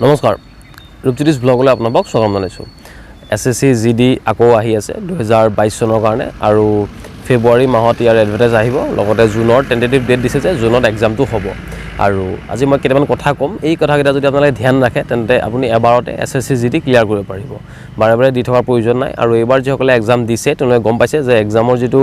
নমস্কাৰ, ৰূপজ্যোতিষ ব্লগলৈ আপোনালোকক স্বাগতম জনাইছোঁ। এছএছচি জিডি আকৌ আহি আছে 2022 চনৰ কাৰণে আৰু ফেব্ৰুৱাৰী মাহত ইয়াৰ এডভাৰটাইজ আহিব। লগতে জুনৰ টেণ্টেটিভ ডেট দিছে যে জুনত এক্সামটো হ'ব। আৰু আজি মই কেইটামান কথা ক'ম। এই কথাকেইটা যদি আপোনালোকে ধ্যান ৰাখে, তেন্তে আপুনি এবাৰতে এছএছচি জিডি ক্লিয়াৰ কৰিব পাৰিব, বাৰে বাৰে দি থকাৰ প্ৰয়োজন নাই। আৰু এইবাৰ যিসকলে এক্সাম দিছে, তেওঁলোকে গম পাইছে যে এক্সামৰ যিটো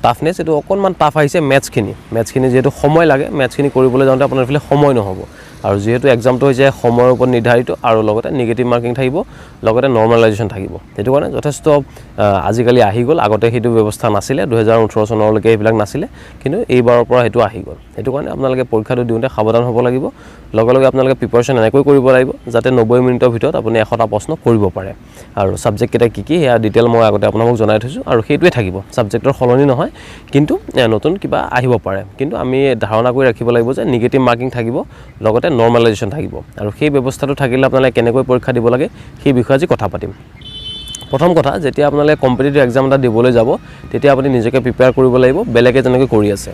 টাফনেছ, সেইটো অকণমান টাফ আহিছে। মেথছখিনি যিহেতু সময় লাগে, মেথছখিনি কৰিবলৈ যাওঁতে আপোনাৰ এইফালে সময় নহ'ব। আৰু যিহেতু এক্সামটো হৈছে সময়ৰ ওপৰত নিৰ্ধাৰিত আৰু লগতে নিগেটিভ মাৰ্কিং থাকিব, লগতে নৰ্মেলাইজেশ্যন থাকিব, সেইটো কাৰণে যথেষ্ট আজিকালি আহি গ'ল। আগতে সেইটো ব্যৱস্থা নাছিলে, 2018 চনলৈকে এইবিলাক নাছিলে, কিন্তু এইবাৰৰ পৰা সেইটো আহি গ'ল। সেইটো কাৰণে আপোনালোকে পৰীক্ষাটো দিওঁতে সাৱধান হ'ব লাগিব। লগে লগে আপোনালোকে প্ৰিপাৰেশ্যন এনেকৈ কৰিব লাগিব যাতে 90 মিনিটৰ ভিতৰত আপুনি 100টা প্ৰশ্ন কৰিব পাৰে। আৰু ছাবজেক্টকেইটা কি কি, সেয়া ডিটেইল মই আগতে আপোনালোকক জনাই থৈছোঁ আৰু সেইটোৱে থাকিব। ছাবজেক্টৰ সলনি নহয়, কিন্তু নতুন কিবা আহিব পাৰে। কিন্তু আমি ধাৰণা কৰি ৰাখিব লাগিব যে নিগেটিভ মাৰ্কিং থাকিব, লগতে নৰ্মেলাইজেশ্যন থাকিব। আৰু সেই ব্যৱস্থাটো থাকিলে আপোনালোকে কেনেকৈ পৰীক্ষা দিব লাগে, সেই বিষয়ে আজি কথা পাতিম। প্ৰথম কথা, যেতিয়া আপোনালোকে কম্পিটিটিভ এক্সাম এটা দিবলৈ যাব, তেতিয়া আপুনি নিজকে প্ৰিপেয়াৰ কৰিব লাগিব বেলেগে যেনেকৈ কৰি আছে।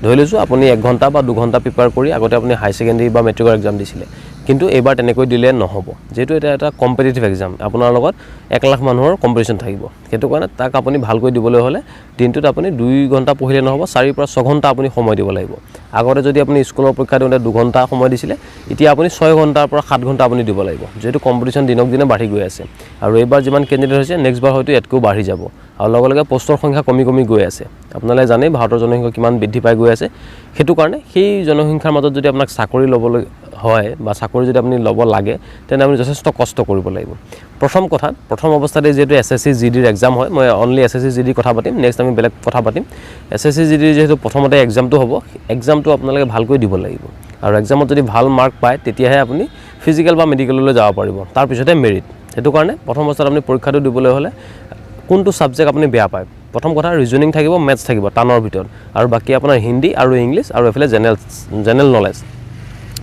ধৰি লৈছোঁ, আপুনি 1 ঘণ্টা বা 2 ঘণ্টা প্ৰিপেয়াৰ কৰি আগতে আপুনি হাই ছেকেণ্ডেৰী বা মেট্ৰিকৰ এক্সাম দিছিলে, কিন্তু এইবাৰ তেনেকৈ দিলে নহ'ব। যিহেতু এটা এটা কম্পিটিটিভ এক্সাম, আপোনাৰ লগত 1 লাখ মানুহৰ কম্পিটিশ্যন থাকিব। সেইটো কাৰণে তাক আপুনি ভালকৈ দিবলৈ হ'লে দিনটোত আপুনি 2 ঘণ্টা পঢ়িলে নহ'ব, 4ৰ পৰা 6 ঘণ্টা আপুনি সময় দিব লাগিব। আগতে যদি আপুনি স্কুলৰ পৰীক্ষা দিওঁতে 2 ঘণ্টা সময় দিছিলে, এতিয়া আপুনি 6 ঘণ্টাৰ পৰা 7 ঘণ্টা আপুনি দিব লাগিব, যিহেতু কম্পিটিশ্যন দিনক দিনে বাঢ়ি গৈ আছে। আৰু এইবাৰ যিমান কেণ্ডিডেট হৈছে, নেক্সট বাৰ হয়তো ইয়াতকৈও বাঢ়ি যাব। আৰু লগে লগে পষ্টৰ সংখ্যা কমি কমি গৈ আছে। আপোনালোকে জানেই ভাৰতৰ জনসংখ্যা কিমান বৃদ্ধি পাই গৈ আছে। সেইটো কাৰণে সেই জনসংখ্যাৰ মাজত যদি আপোনাক চাকৰি ল'বলৈ হয় বা চাকৰি যদি আপুনি ল'ব লাগে, তেন্তে আপুনি যথেষ্ট কষ্ট কৰিব লাগিব। প্ৰথম কথা, প্ৰথম অৱস্থাতে যিহেতু এছএছচি জিডিৰ এক্সাম হয়, মই অনলি এছএছচি জিডিৰ কথা পাতিম, নেক্সট আমি বেলেগ কথা পাতিম। এছএছচি জিডিৰ যিহেতু প্ৰথমতে এক্সামটো হ'ব, এক্সামটো আপোনালোকে ভালকৈ দিব লাগিব। আৰু এক্সামত যদি ভাল মাৰ্ক পায়, তেতিয়াহে আপুনি ফিজিকেল বা মেডিকেললৈ যাব পাৰিব, তাৰপিছতহে মেৰিট। সেইটো কাৰণে প্ৰথম অৱস্থাত আপুনি পৰীক্ষাটো দিবলৈ হ'লে কোনটো ছাবজেক্ট আপুনি বেয়া পায়? প্ৰথম কথা, ৰিজনিং থাকিব, মেথছ থাকিব টানৰ ভিতৰত আৰু বাকী আপোনাৰ হিন্দী আৰু ইংলিছ আৰু এইফালে জেনেৰেল নলেজ,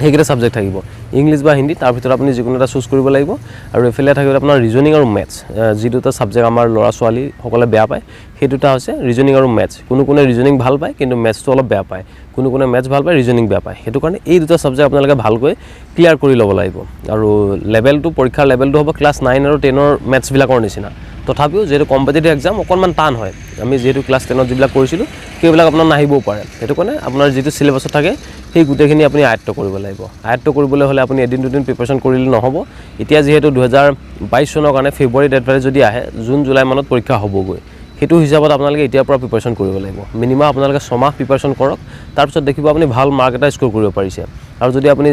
সেইকেইটা ছাবজেক্ট থাকিব। ইংলিছ বা হিন্দী, তাৰ ভিতৰত আপুনি যিকোনো এটা চুজ কৰিব লাগিব। আৰু এইফালে থাকিব আপোনাৰ ৰিজনিং আৰু মেথছ। যি দুটা ছাবজেক্ট আমাৰ ল'ৰা ছোৱালীসকলে বেয়া পায়, সেই দুটা হৈছে ৰিজনিং আৰু মেথছ। কোনো কোনে ৰিজনিং ভাল পায়, কিন্তু মেথছটো অলপ বেয়া পায়। কোনো কোনে মেথছ ভাল পায়, ৰিজনিং বেয়া পায়। সেইটো কাৰণে এই দুটা ছাবজেক্ট আপোনালোকে ভালকৈ ক্লিয়াৰ কৰি ল'ব লাগিব। আৰু লেভেলটো, পৰীক্ষাৰ লেভেলটো হ'ব ক্লাছ 9 আৰু 10ৰ মেথছবিলাকৰ নিচিনা। তথাপিও যিহেতু কম্পিটিটিভ এক্সাম, অকণমান টান হয়। আমি যিহেতু ক্লাছ 10ত যিবিলাক কৰিছিলোঁ, সেইবিলাক আপোনাৰ নাহিবও পাৰে। সেইটো কাৰণে আপোনাৰ যিটো চিলেবাছত থাকে, সেই গোটেইখিনি আপুনি আয়ত্ব কৰিব লাগিব। আয়ত্ব কৰিবলৈ হ'লে আপুনি এদিন দুদিন প্ৰিপেৰেশ্যন কৰিলে নহ'ব। এতিয়া যিহেতু 2022 চনৰ কাৰণে ফেব্ৰুৱাৰীত এডভাৰটাইজ যদি আহে, জুন জুলাই মানত পৰীক্ষা হ'বগৈ। সেইটো হিচাপত আপোনালোকে এতিয়াৰ পৰা প্ৰিপেৰেশ্যন কৰিব লাগিব। মিনিমাম আপোনালোকে ছমাহ প্ৰিপেৰেশ্যন কৰক, তাৰপিছত দেখিব আপুনি ভাল মাৰ্ক এটা স্ক'ৰ কৰিব পাৰিছে। আৰু যদি আপুনি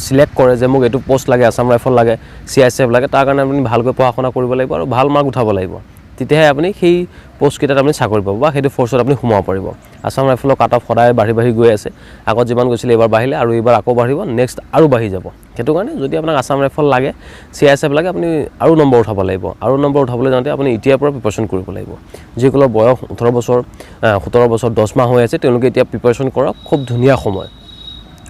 চিলেক্ট কৰে যে মোক এইটো পষ্ট লাগে, আছাম ৰাইফল লাগে, চিআইএছএফ লাগে, তাৰ কাৰণে আপুনি ভালকৈ পঢ়া শুনা কৰিব লাগিব আৰু ভাল মাৰ্ক উঠাব লাগিব। তেতিয়াহে আপুনি সেই পষ্টকেইটাত আপুনি চাকৰি পাব বা সেইটো ফ'ৰ্চত আপুনি সোমাব পাৰিব। আছাম ৰাইফলৰ কাট অফ সদায় বাঢ়ি বাঢ়ি গৈ আছে। আগত যিমান গৈছিলে, এইবাৰ বাঢ়িলে আৰু এইবাৰ আকৌ বাঢ়িব, নেক্সট আৰু বাঢ়ি যাব। সেইটো কাৰণে যদি আপোনাক আছাম ৰাইফল লাগে, চিআইএছএফ লাগে, আপুনি আৰু নম্বৰ উঠাব লাগিব। আৰু নম্বৰ উঠাবলৈ যাওঁতে আপুনি এতিয়াৰ পৰা প্ৰিপেৰেশ্যন কৰিব লাগিব। যিসকলৰ বয়স 18 বছৰ, 17 বছৰ 10 মাহ হৈ আছে, তেওঁলোকে এতিয়া প্ৰিপেৰেশ্যন কৰক, খুব ধুনীয়া সময়।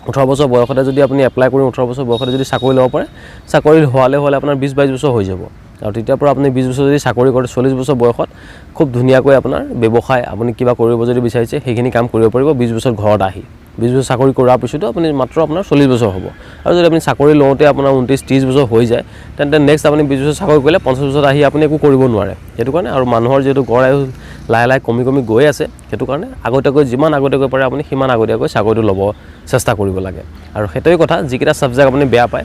18 বছৰ বয়সতে যদি আপুনি এপ্লাই কৰি 18 বছৰ বয়সতে যদি চাকৰি ল'ব পাৰে, চাকৰি হোৱালে হ'লে আপোনাৰ 20-22 বছৰ হৈ যাব। আৰু তেতিয়াৰ পৰা আপুনি 20 বছৰ যদি চাকৰি কৰে, 40 বছৰ বয়সত খুব ধুনীয়াকৈ আপোনাৰ ব্যৱসায়, আপুনি কিবা কৰিব যদি বিচাৰিছে, সেইখিনি কাম কৰিব পাৰিব। 20 বছৰ ঘৰত আহি 20 বছৰ চাকৰি কৰাৰ পিছতো আপুনি মাত্ৰ আপোনাৰ 40 বছৰ হ'ব। আৰু যদি আপুনি চাকৰি লওঁতে আপোনাৰ 29-30 বছৰ হৈ যায়, তেন্তে নেক্সট আপুনি 20 বছৰ চাকৰি কৰিলে 50 বছৰত আহি আপুনি একো কৰিব নোৱাৰে। সেইটো কাৰণে আৰু মানুহৰ যিহেতু গড় আয়ু লাহে লাহে কমি কমি গৈ আছে, সেইটো কাৰণে আগতীয়াকৈ, যিমান আগতীয়াকৈ পাৰে আপুনি সিমান আগতীয়াকৈ চাকৰিটো ল'ব চেষ্টা কৰিব লাগে। আৰু সেইটোৱে কথা, যিকেইটা ছাবজেক্ট আপুনি বেয়া পায়,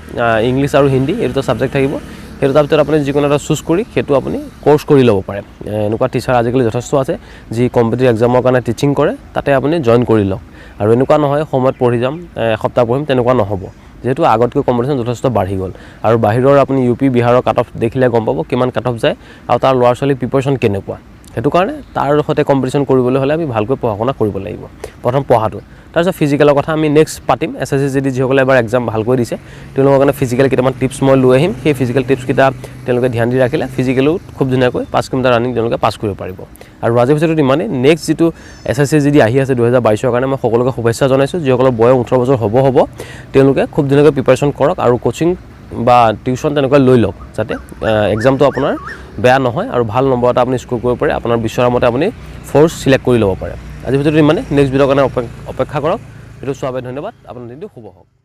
ইংলিছ আৰু হিন্দী, এই দুটা ছাবজেক্ট থাকিব। সেইটো তাৰপিছত আপুনি যিকোনো এটা চুজ কৰি সেইটো আপুনি কৰ্চ কৰি ল'ব পাৰে। এনেকুৱা টিচাৰ আজিকালি যথেষ্ট আছে যি কম্পিটিটিভ এক্সামৰ কাৰণে টিচিং কৰে, তাতে আপুনি জইন কৰি লওক। আৰু এনেকুৱা নহয় সময়ত পঢ়ি যাম, এসপ্তাহ পঢ়িম, তেনেকুৱা নহ'ব। যিহেতু আগতকৈ কম্পিটিশ্যন যথেষ্ট বাঢ়ি গ'ল। আৰু বাহিৰৰ আপুনি ইউপি, বিহাৰৰ কাট অফ দেখিলে গম পাব কিমান কাট অফ যায় আৰু তাৰ ল'ৰা ছোৱালীৰ প্ৰিপেৰেশ্যন কেনেকুৱা। সেইটো কাৰণে তাৰ সৈতে কম্পিটিশ্যন কৰিবলৈ হ'লে আমি ভালকৈ পঢ়া শুনা কৰিব লাগিব। প্ৰথম পঢ়াটো, তাৰপিছত ফিজিকেলৰ কথা আমি নেক্সট পাতিম। এছএছচি জিডি যিসকলে এবাৰ এক্সাম ভালকৈ দিছে, তেওঁলোকৰ কাৰণে ফিজিকেল কেইটামান টিপছ মই লৈ আহিম। সেই ফিজিকেল টিপছকেইটা তেওঁলোকে ধ্যান দি ৰাখিলে ফিজিকেলো খুব ধুনীয়াকৈ 5 কিলোমিটাৰ ৰানিং তেওঁলোকে পাছ কৰিব পাৰিব। আৰু আজিৰ ভিতৰত ইমানেই। নেক্সট যিটো এছএছচি জিডি আহি আছে 2022ৰ কাৰণে, মই সকলোকে শুভেচ্ছা জনাইছোঁ। যিসকলৰ বয়স 18 বছৰ হ'ব হ'ব, তেওঁলোকে খুব ধুনীয়াকৈ প্ৰিপেৰেশ্যন কৰক আৰু কোচিং বা টিউশ্যন তেনেকুৱা লৈ লওক, যাতে এক্সামটো আপোনাৰ বেয়া নহয় আৰু ভাল নম্বৰ এটা আপুনি স্ক'ৰ কৰিব পাৰে, আপোনাৰ বিচৰা মতে আপুনি ফ'ৰ্চ চিলেক্ট কৰি ল'ব পাৰে। আজিৰ ভিডিঅ'টো ইমানেই। নেক্সট ভিডিঅ'ৰ কাৰণে অপেক্ষা কৰক। ভিডিঅ' চোৱাৰ বাবে ধন্যবাদ। আপোনাৰ দিনটো শুভ হওক।